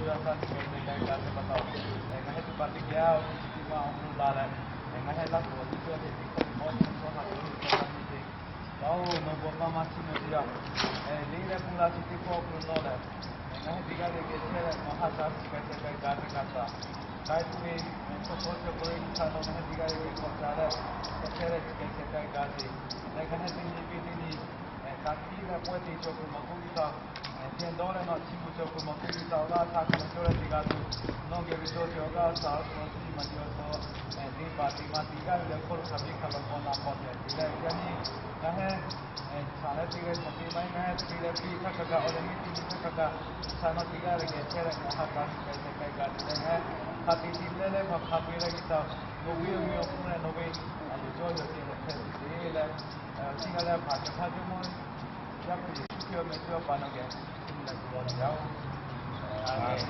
Yawˇ htaˇ chi hk'e te k'ai gaˇ ve pa taw, ngaˬ hui teˇ hpaˍ teˇ geh awˬ hk'aw lo la leh, ngaˬ hui Laˇ huˍ awˬ to cawˇ ve teˇ hk'awꞈ ve mawˇ chi hkawˇ htaꞈ k'oˆ ve k'o, a nyi ve, Laˇ-oˬ, nawˬ bon maˇ maˇ chiˇ mvuh ve yoˬ. Liˇ leh bon la chi teˇ hkawˇ awˬ hk'aw lo nawˬ lehˬ, ngaˬ hui teˇ g'aˇ le geh chehˇ leh nawˬ ha k'a shuˍ k'ai sheh k'ai gaˇ ve kaꞈ taˍ, k'ai tuˬ ve chaw hk'aw chaw hk'aw lo G'uiˬsha nawˬ ngaˬ hui teˇ g'aˇ le geh k'awꞈ ca leh, k'awꞈ chehˇ leh chi k'ai sheh k'ai gaˇ ve lehˬ, ngaˬ hui teˇ nyi piˇ teˇ nyi k'aꞈ tiˉ leh pawehˇ te cawˬ kuiˬ maˍ k'oˆ ve htaꞈ, yehˬ dawˇ leh nawˬ chiˇ mvuh cawˬ kuiˬ maˍ k'oˆ ve htaꞈ awˬ g'aˇ htaꞈ hk'a leh cawˇ leh te g'a tuˬ, nawˬ geh ve cawˇ ve awˬ g'aˇ htaꞈ awˬ suhˍ chi maˍ jiˬ awˬ hk'aw, te paˍ te ma te g'aˇ ve leh hk'oˆ lo hk'aˬ ve hkanˍ laꞈ k'awꞈ naꞈ k'awꞈ tehꞈ te leh yaꞈ nyi ngaˬ hui htaꞈ leh teˇ g'aˇ hk'aˬ te maˇ heˆ, ngaˬ hui teˇ g'aˇ leh piˇ htaˇ hk'a kaꞈ awˬ leh miˇ teˇ nyi htaˇ hk'a kaꞈ, G'uiˬsha nawˬ teˇ g'aˇ le geh chehˇ leh nawˬ ha k'a shuˍ k'ai sheh k'ai gaˇ ve leh ngaˬ hui hk'a te te leh leh hk'aˬ hk'aˬ te leh G'uiˬsha nawˬ ve awˬ mvuhˇ leh nawˬ ve yawˬ cawˇ yawˬ ceh leh hpehꞈ tuˬ te leh, chi g'a leh hpaˍ cawˬ hpaˇ Jawˇmawˇ Yaˇ hpu Yeˍsuˆ Hkriꞈ awˬ meh chi awˬ pa nawˬ geh chiˇ mvuh leh kuˬ law ve yoˬ. Aˍmenˍ.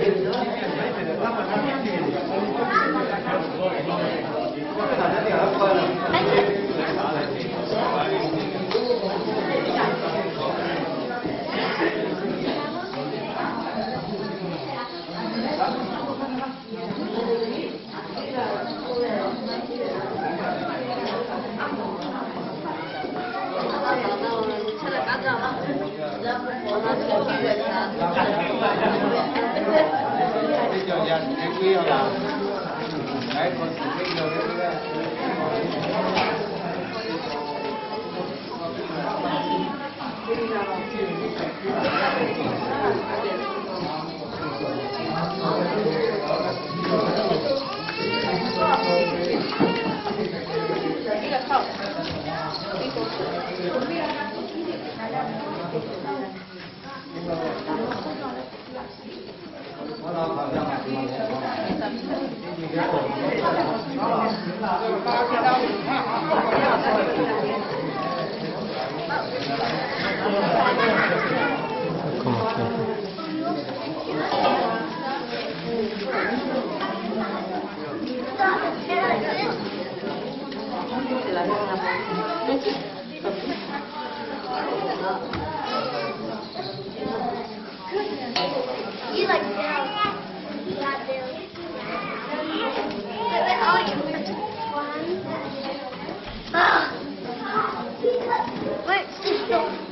You like that? Wait, wait, wait, oh, you were just flying. Ah. Wait, stop.